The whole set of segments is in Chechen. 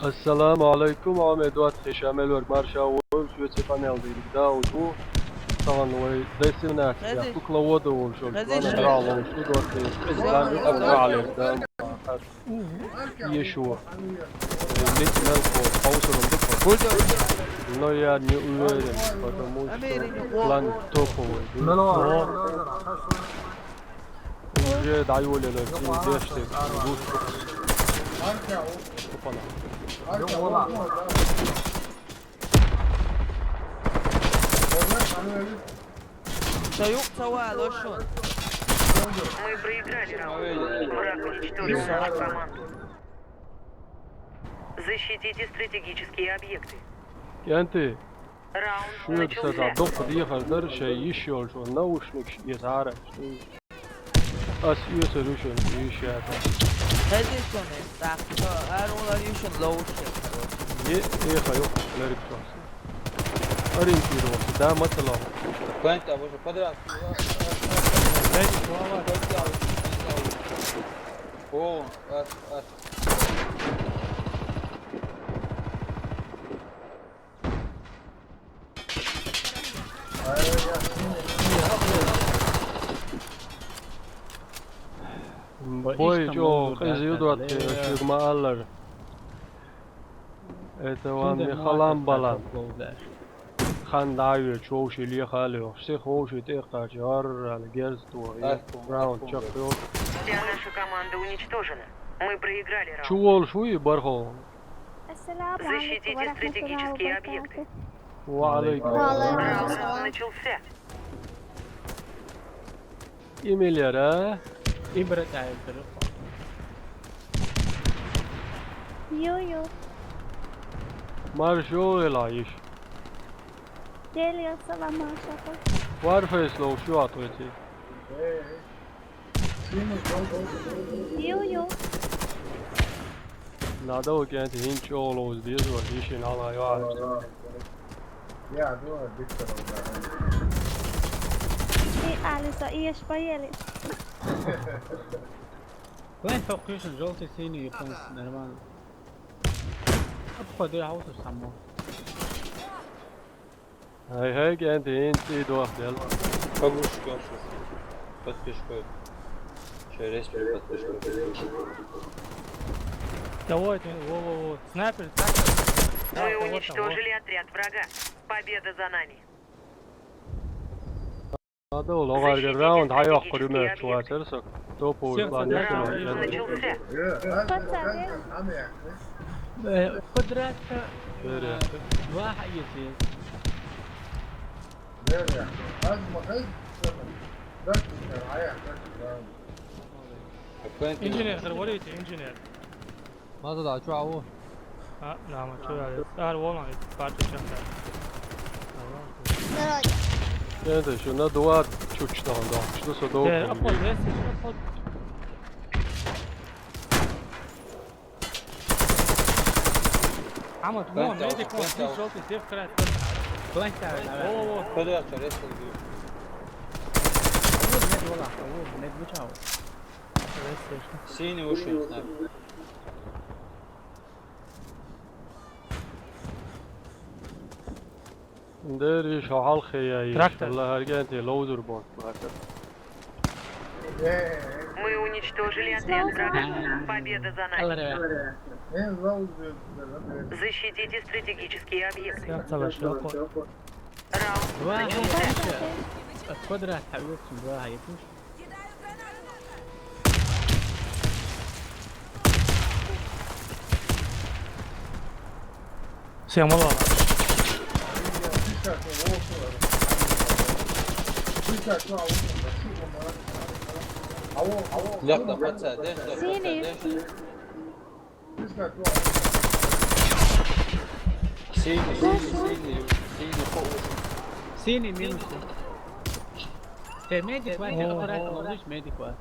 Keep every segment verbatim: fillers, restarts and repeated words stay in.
Ассаламу алейкум, Ӏамир, доттагӀий, ша мел верг марша войла, шуьца цхьа къамел дийриг да уж ву. Цхьана вай десимнадцать, Хезий? Яхтук лавода волуш, Хезий? Вана дра ловуш ду, доттагӀий. Иза Ислам ду, Аллах алейк, да. Ешо. Лиц мел хо, хавсарун ду. Но я не уверен, потому что план топовый. Уже дӀайолаелар, цуьнан дешти гуш. Опана. Ша юкъа ца валош шуна. Мы проиграли раунд. Враг уничтожил нашу команду. Защитите стратегические объекты. КӀентий, Раунд шуьга начался. Сан дукха дехар дара, шайн йиш йолчу наушникаш эца гӀара. Ас оьцур ю шуна, йиш яц. Хезий шуна, тӀаккха со ара валар ю шуна ловушка. Е, эха ю, лерг цо. Ориентировался, да, ма ца ло. Пойнта, уже подряд. Лерг, слава. О, ас, ас. Бой чӀогӀа къиза ю, доттагӀий, шуьга ма-аллара. Это вам не халам-балам. Хан дӀа а йоьцуш, вовшийн леха а лоьхуш, сиха вовшийн тӀе а кхача, гӀоррал герз тухуш, раунд чекхйолуш. Вся наша команда уничтожена. Мы проиграли раунд. Чу волуш вуй и бархӀо? Ассаламу алейкум ва рахматуллахи ва баракатух. Ва алейкум. Раунд начался. И мел яра? И братаев дара. Ю-ю. Марша вогӀийла йиш. Делера салам марша. Варфейс ловуш ю хьо тхоьций? Ю-ю. Надо у кӀентий, хӀинца чӀогӀа ловза деза вай, йишина хьалха йоӀарца. И Алиса, и еш поели. Вайн токхуьйшина жовтый, синий японцы, нормально. Обходи, а вот и само. Хьай-хьай, кӀентий, хӀинца и дохделла. Подписчиков. Через подписчиков. Давай, ты, во, во, во. Снайпер, снайпер. Да, вот там, вот. Мы уничтожили отряд врага. Победа за нами. Надо было, гӀаргара раунд хьайоккхур ю моьттуш вацара со. Топовый план ю шуна. Раунд начался. Э, квадратка, э, два хьаэций. Инженер, хир валийта, инженер. Маза да, чу а ву? А, да, ма чу а ву. Ара волан, парти чакхар. Давай. Это ещё на два чуть что он дал. Что со долго? Э, обход, есть ещё обход. Амад, вон, медик, вон, здесь жёлтый, здесь край. Планта, давай. О, о, о. Куда я, что, резко убью? Авур, мед вала, авур, мед вычал. Синий уши, не знаю. Дерриш хьо хьалхе яйиш. Трактор. Алла хӀаргӀентий ловзур бон. Мы уничтожили отряд врага. Победа за нами. Защитите стратегические объекты. Раунд начался. Квадрат хьаоьцун, два хьаоьцун. Всем алло. Лёгко, пацан, деш, лёгко, Синий. Пацан, деш. Синий, синий, синий, синий, по уши. Синий минус. Те медик вац, о, аккуратно, о, ловлуш медик вац.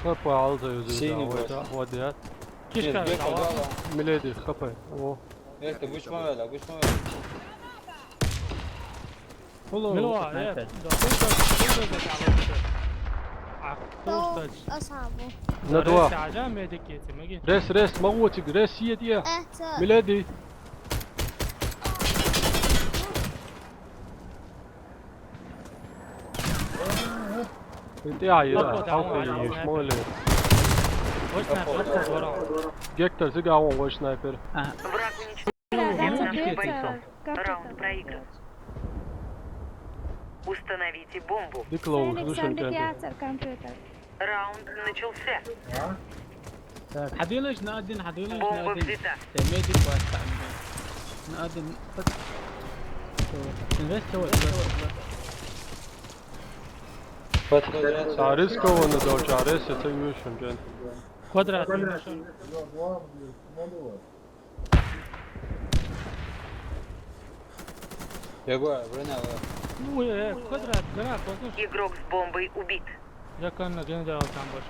Хапа алза юзу. Синий да, вац. Вот, вот, я. Кишка, нет, давай. Миледи, хапа. О. Это гучмовела, гучмовела. Милуа, э, да, бульдозер, бульдозер, короче. Тов, асхьабу. На два. Рес, рес, ма гӀо цига, рес е де. Э, ца. Миледи. Интя я, хавка еш, моле. Гектор зига вон ваш снайпер. Враг уничтожен. Раунд проигран. Установите бомбу. Диклоу, слушай, компьютер. Раунд начался. Так, хьадуьйлаш, на один, хьадуьйлаш, на один. Бомба взята. Те медик васта. На один. Инвест чего? Та рискованно да, чарес, это юшен кен. Квадрат. Ягуар, врена, вра. Ну, э, квадрат, гранат, возможно. Игрок с бомбой убит. Я канна генерал там больше.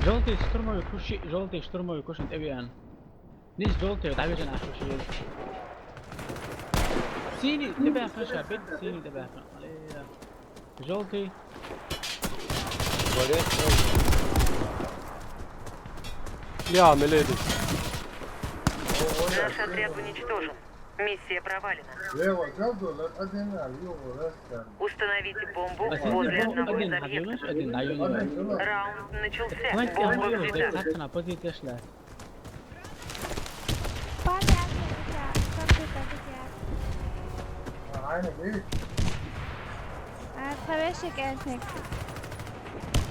Желтый штурмовик куши, желтый штурмовик кушин тевиан. Низ желтый, да, вижу нашу шию. Синий, тебя хорошо, бит, синий тебя. Аллея. Желтый. Я, миледи. Наш отряд уничтожен. Миссия провалена. Установите бомбу возле одного из объектов. Раунд начался. Бомба взята.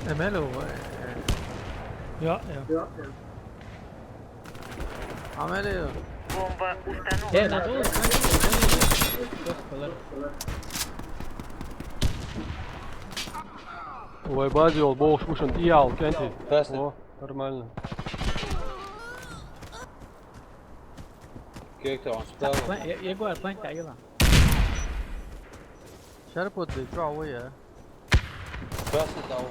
Эмелу. Я, я. Амели. Бомба установлена. Э, надо было. Вай бази ол болш мушан тиял кенти. О, нормально. Кекта он справа. Егор, план таяла. Шарпот, ты чё, а вы, а? Красный дал.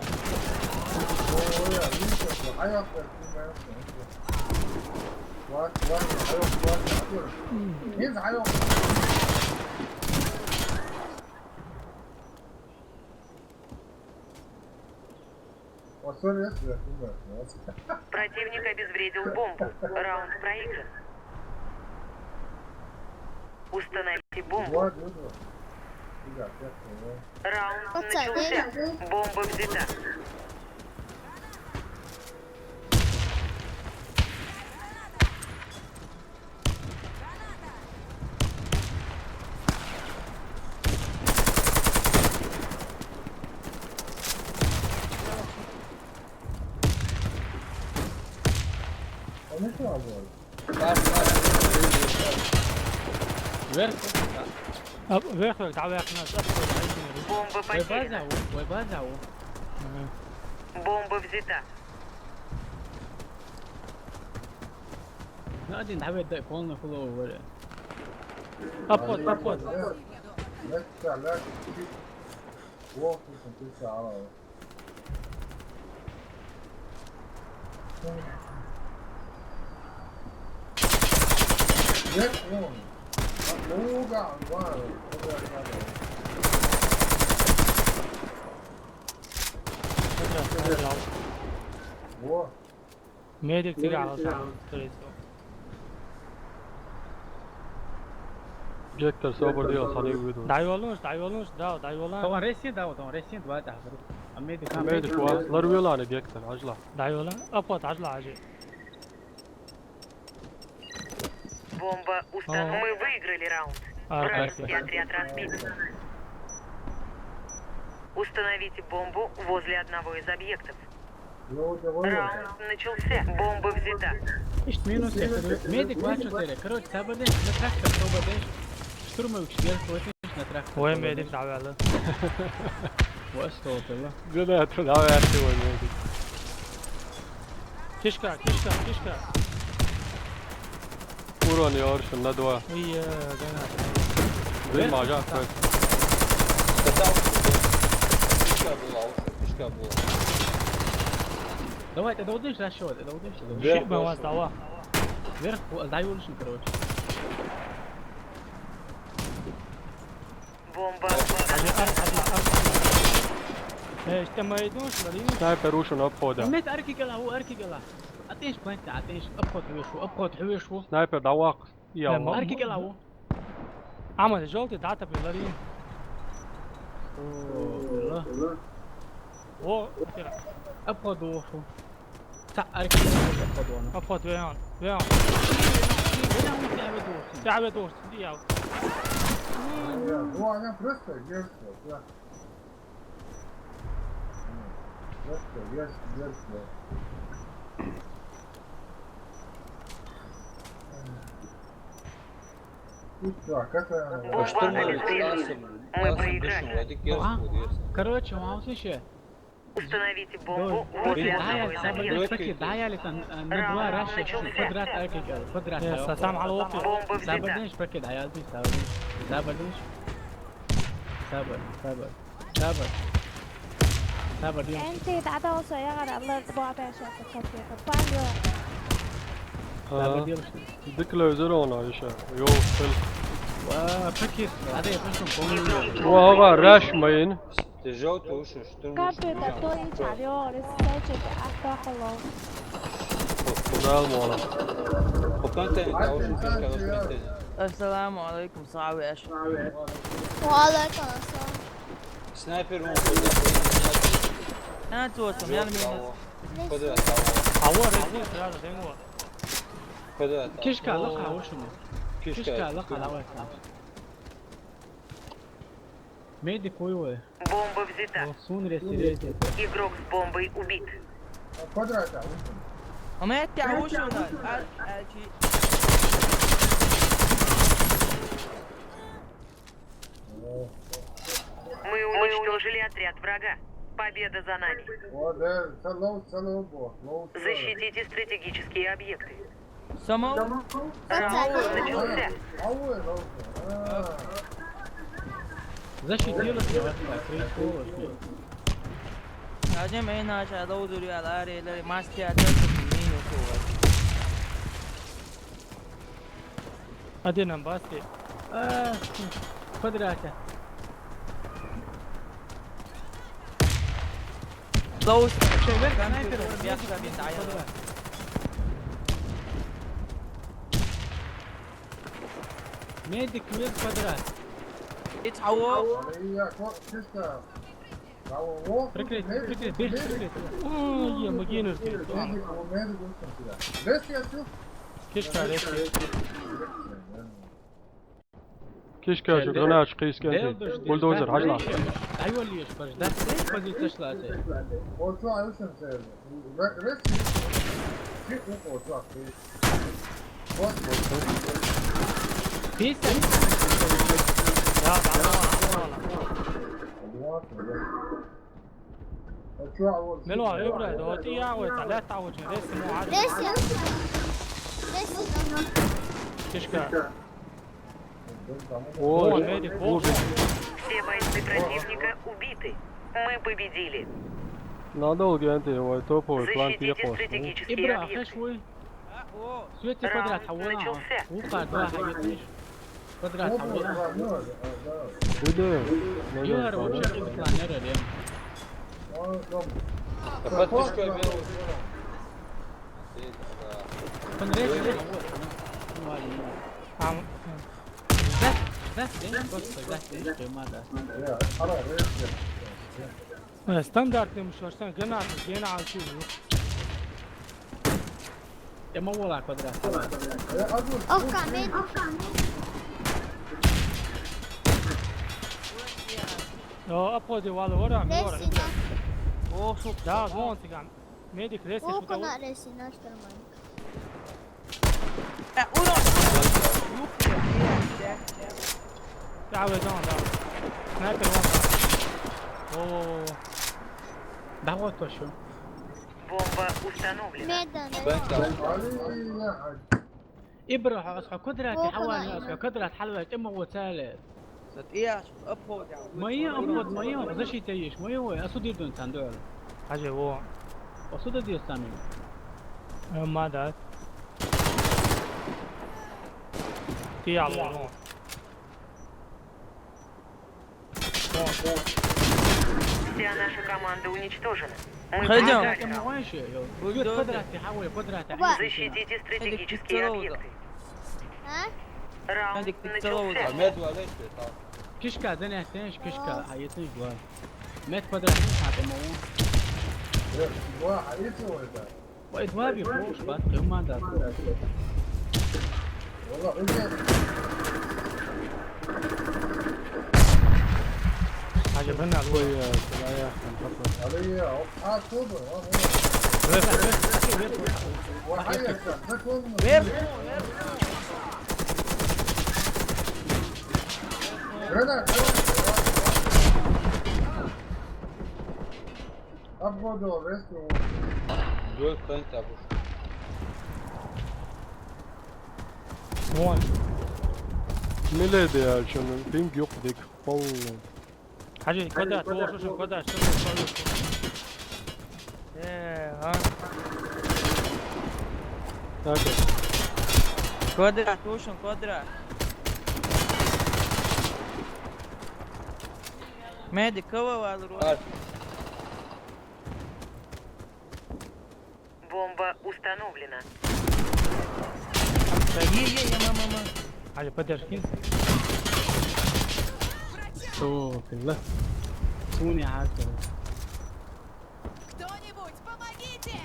Противник обезвредил бомбу. Раунд проигран. Установите бомбу. Раунд начался. Бомба взята. Вверх. А, вверх, вверх, да, вверх, надо. Бомба потеряна. Вай база, вай база. Бомба взята. На один давай, дай полный фулл over. Обход, обход. Во. Медик цига аласан, скорее всего. Гектор собор дийл, сани увидел. Дайволунш, дайволунш, да, дайволан. Тон ресин, да, тон ресин, два да. А медик, а медик, ва, ларвеланы Гектор, ажла. Дайволан, апот, ажла, ажи. Бомба установлена. Мы выиграли раунд. Вражеский отряд разбит. Установите бомбу возле одного из объектов. Раунд начался. Бомба взята. Ишт минус, медик вачу тере. Короче, сабадеш, на трактор сабадеш. Штурмовик шгер, хватит на трактор. Ой, медик давала. Вас то было. Гранату давай, ой, медик. Кишка, кишка, кишка. Урон ёршим на два. Ой, э, гранат. Блин, мажа, так. Сказал, что фишка была, лучше фишка была. Давай, ты долдишь за счёт, ты долдишь, ты долдишь. Щит бы вас дала. Вверх, сдай уличный, короче. Бомба. Ажи, ар, ар, ар, ар. ايش تم يدوش غريب؟ سنايبر وشو نبخو ده؟ ميت اركي قلا، هو اركي قلا. عطيش بنت، عطيش. ابخد حويشو، ابخد حويشو. سنايبر دواق. يا لا، الله. ما اركي قلا هو. عمل جولتي دعتا بلارين. اوه، الله. اوه، ابخد وشو. تا اركي قلا، ابخد وانا. ابخد ويان، ويان. ويان، ويان، ويان. دعوة دوش، دعوة دوش، دي ياو. هو انا فرصة، يس، يس. Yes, yes, yes. Бомба обезврежена. Мы проиграли. Короче, ما هو شيء. Установите бомбу возле одного из объектов. Пакет, да, я летан, на два раза квадрат, квадрат. Бомба взята. Сабр, пакет, да, я здесь, сабр. Сабр, сабр. Сабр. Сабр, дим. انت تعدى وصيغة الله يطبع بها شاكة خطيئة. Сабр, дим. Дык лэзэр он айша. Йо, сэл. Ва, пакет. Аде, пакет. Ва, ва, раш майын. Ты жёлтый уши, что ли? Капец, а то и чарё, рисуйте, а то холод. Куда мало? Потом ты, а уже ты скажешь, что ты. السلام عليكم، صعب يا أشرف. وعليكم السلام. سنايبر مو خذ. أنا توتم، يا المينا. خذ. عوار، يا زين، يا زين، هو. خذ. كيش كان لقى، وشنو؟ كيش كان لقى، لا، وين؟ Медик уйвы. Бомба взята. Олсун ресерете. Игрок с бомбой убит. Квадрата. Ометти, а уж у нас. А, а, чи- Мы уничтожили отряд врага. Победа за нами. О, да, салон, салон, бо, салон. Защитите стратегические объекты. Самого? Самого начался. Защитилась, я вас так, прикол. Один мейн наша, а, да, удури, а, лари, лари, мастер, а, да, мейн, ادينا نباصي. آه، قدراتة. لو شغلت سنايبر، بياخذها بيتعيط. ميدك ميد قدرات. يتعوض. Прикрыть, прикрыть, бег, прикрыть. Ой, я могину здесь. Кишка, резко. Кишка, шо, гранат, шо, кишка. Бульдозер, хажла. Айвал еш, баш, да, позиция шла. Песня. Да, да, да, да. Мело, ابرد، هو تي يا ويتا، لا تعوج، ليش مو عارف؟ ليش؟ ليش؟ Кишка. О, медик, о. Все бойцы противника убиты. Мы победили. Надолго, انت, هو топовый план. Защитите стратегические объекты. Ибра, хэш вы? Свети квадрат, хавана. Раунд начался. Уха, два, хавана. Квадрат, хавана. Куда? Юра, вообще, планера, рем. Подписку я беру. Ам. Да, да, да, просто, да, да, да, да. Э, стандартный мушарсан, гранаты, гена алчу. Я могу лак подряд. Ох, камень. О, обходи, вала, вора, вора. Лесина. О, сука. Да, вон цыган. Медик, лесина. О, куда? Кона лесина, штурман. Э, ура! Юбка, блядь, блядь. Да, вы дон, да. Снайпер вон там. Во-во-во. Да вот то, что. Бомба установлена. Медан. Бэнка. Ибра, асха квадрат, о, хавана, квадрат. Асха квадрат, халва, тема вот цели. Сатияш, обход. Мои обход, мои, защита есть, мои, ой, а суды дон там, да. Хажи, во. А суды дон там. Э, мада. Ты я, во. О. Вся наша команда уничтожена. Мы Пойдём. Проиграем раунд. Бульдозер. Защитите стратегические объекты. А? Раунд начался. Кишка, занятие, кишка, а это не главное. Мет квадрат, а ты мол. Два, а это вот это. Ой, два бифош, бат, команда. Вала, уже. Хажа, бен, а, ой, э, куда я, там, папа. Алия, а, а, кто бы? А, вот. Вер, вер, вер, вер. Вер, вер, вер. Гранат, гранат, гранат. Обводил, резко. Дверь хранит обувь. Вон. Миледи, а чё, ну, пинг ёк, дик, полный. Хажи, квадрат, о, слушай, квадрат, что ты? Э, а? Так. Квадрат, слушай, квадрат. Медик, кого валру? Бомба установлена. Е, е, е, ма, ма, ма. Али, подожди. Что, ты, ла? Суни, а, ты. Кто-нибудь, помогите!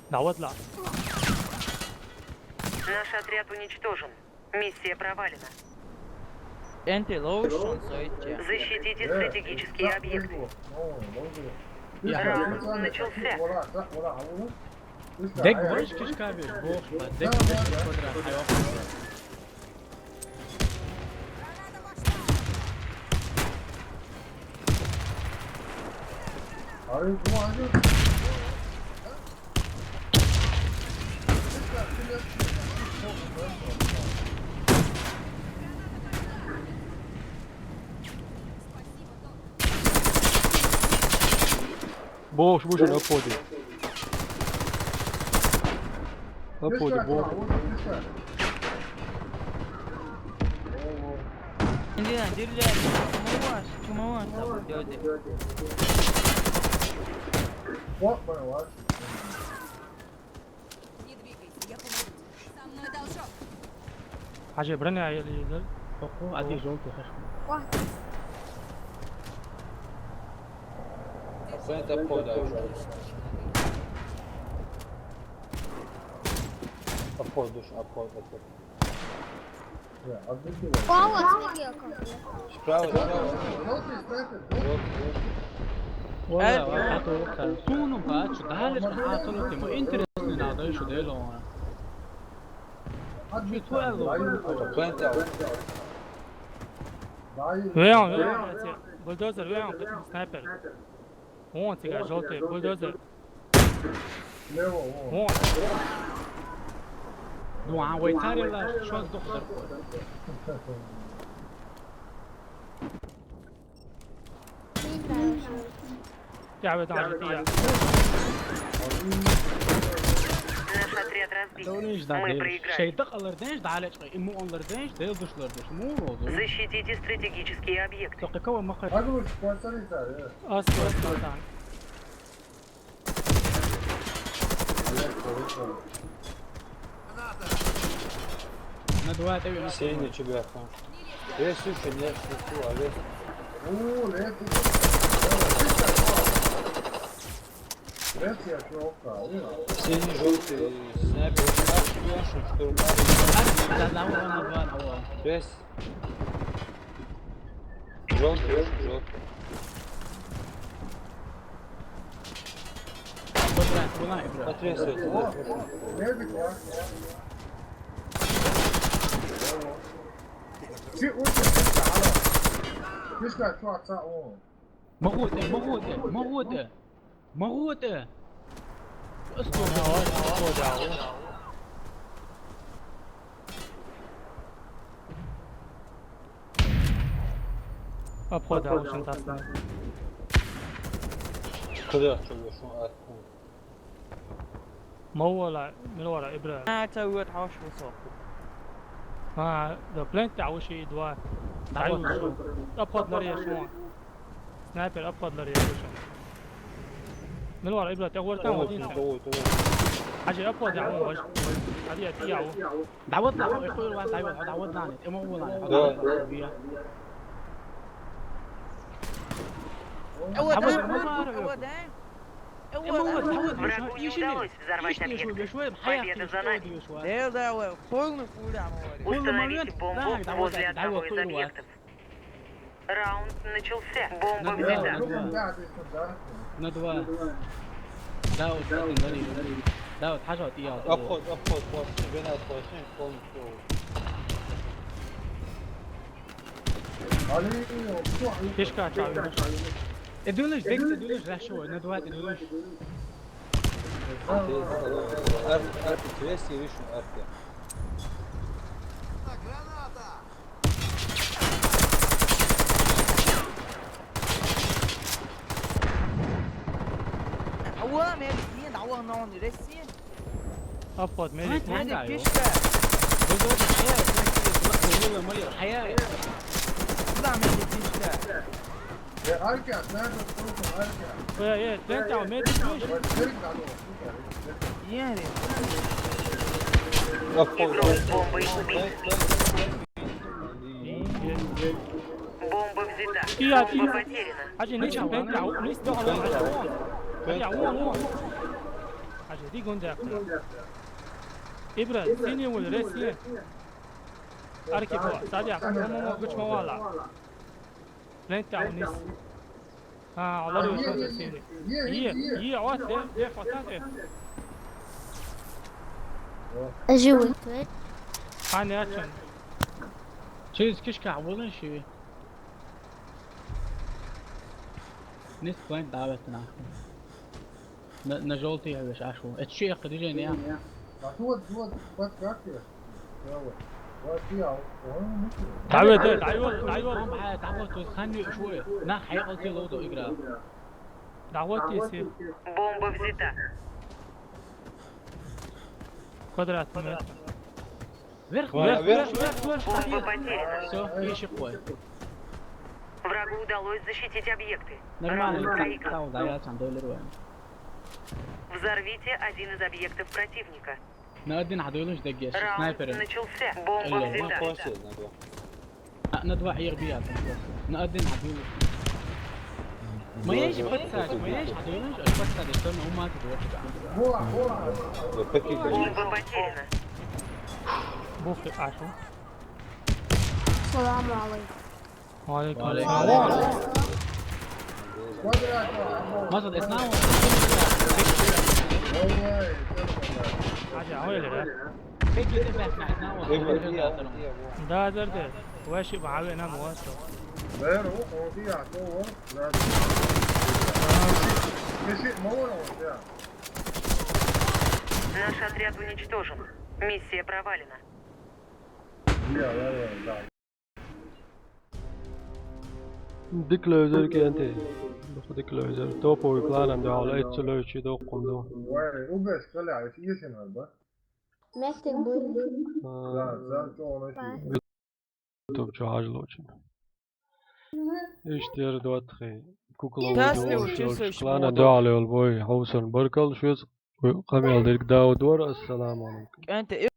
Да вот ла. Наш отряд уничтожен. Миссия провалена. Энти лоушен, сойти. Защитите стратегические объекты. Раунд начался. Дек вышки шкаби, бог, дек вышки квадрат. Бог, слушай, на поде. На поде, бог. Иди, иди, блядь, чумоваш, чумоваш, там, дядя. What my life? Не двигайся, я помогу тебе. Со мной должок. Хажи, броня, я, я, я. Току, один жёлтый, хаш. Вах. Пациент обхода ушёл. Обход, душ, обход, обход. Палац, Мегека. Справа, справа. Вала, вала, хату, хату. Суну, бачу, дали, хату, ну, тему. Интересный надо ещё дело. Чё, твоя логика? Пациент. Веон, веон, бульдозер, веон, снайпер. Вон, цыган, жёлтый, бульдозер. Слева, вон. Вон. Ну, а вы тарила, что сдох такой? Я в этом же, я. Наш отряд разбит. Мы проиграли. Şeyde alırdınız, daha leçme, imu alırdınız, değil duşlardınız. Mu oldu? Защитите стратегические объекты. Соқы кого мақай? Hadi bu sponsor yeter ya. Ас, ас, ас. На два, ты. Синий тебя, ха. Есть еще, нет, слышу, а есть. О, нет. Нет, я плохо, а у нас. Синий, жёлтый, снайпер, штурмовик. Да, да, вон, вон, вон. Есть. Жёлтый, жёлтый. Смотри, смотри, смотри. Медик, а? Чи очень пицца, алло. Пицца, чё, отца, о. Могу ты, могу ты, могу ты. Могу ты. Что? Обхода, очень классно. Куда? Мовла, милвара, ибра. А, это вот хаш высоко. А, да, плент, а, уж и два. ДӀавода. Обход ларъеш вон. Снайпер обход ларъеш вон. Мила вара, Ибрат, тӀе гӀортан вадин. Хьажи, обход яхьун важа. Ади, ади, яу. ДӀавода, хьо, хьо, хьо, дӀавода, хьо дӀавода лани, тӀе ма вулани, хьо дӀавода. ДӀавода, дӀавода. Врагу не удалось взорвать объекты. Победа за нами. Установите бомбу возле одного из объектов. Раунд начался. Бомба взята. На два. Да, вот, смотри, смотри. Да, вот, хьажа, вот, я вот. Обход, обход, площадь, вина площадь, полностью. Пешка чавина. Э, дулыш, бек, э, дулыш, рашивай, на два, э, дулыш. Арт, арт, арт, арт, арт. Граната! Хьо, мел дин, дӀавахана хьуна, Россия. Обход, мел дин. Мел пишка. Бузоди, хьая, хьая, хьая. Да, мел пишка. Э, Арка, снайпер, просто Арка. Э, э, тен там, мел пишка. Вот, дверь надо, слушай, дверь. Яри. Игрок с бомбой убит. Бомба взята. Тия, тия. Бомба потеряна. Хьажи, ничего, бен, да, у, нис, да, у, у. Хьажи, у, у. Хьажи, ди гунда. Ибра, синий вул, Россия. Арки бо, садя, кому могу чмавала. Лента вниз. А, олар ёсо синий. Е, е, вот, де, де, хватает. Живой. Хани ачан. Через кишка, а вон шиви. Нис план давит нахуй. На, на жёлтый я веш ашу. Это что я, движение? А вот, вот, вот как я? Я вот. Вот я, он мучил. Давай, давай, давай, давай. Там, а, там вот тут ханни шуе. На, хай, он тебе лодо игра. Да вот если. Бомба взята. Квадратный метр. Вверх, вверх, вверх, вверх, вверх. Бомба потеряна. Всё, ищи пой. Врагу удалось защитить объекты. Нормально, раунд проигран. Там, да, я там доллирован. Взорвите один из объектов противника. На один хьадуйлуш деггеш, снайпер. Раунд начался. Бомба взята. А, на два ир бият. На один хьадуйлуш. Моя же подсадь, моя же хьадуйлуш, а подсадь, что на ума ты дочка. Бомба потеряна. Бух ты ашу. Салам алейкум. Ва алейкум салам. Масад, эс нау? Хьажи, а вайлер, а? Да, да, да. Ваши баве на муасо. Наш отряд уничтожен. Миссия провалена. Дика левзар кӀанте. Дика левзар. Топовый кланан дуьхьал эццу левзачи доккхун ду. Вай, угас калаьш, иесин хӀара ба? Меттиг буй. А. Да, да, то он очень. Ютуб чу хьажлочун. Иштта яра доттагӀий. Кукла. Счастливый, чувствуешь, кланан дуьхьал йолу бой, хьовсан баркалла шуьца. Къамел дерг Дауд вара, ассаламу алейкум. КӀанте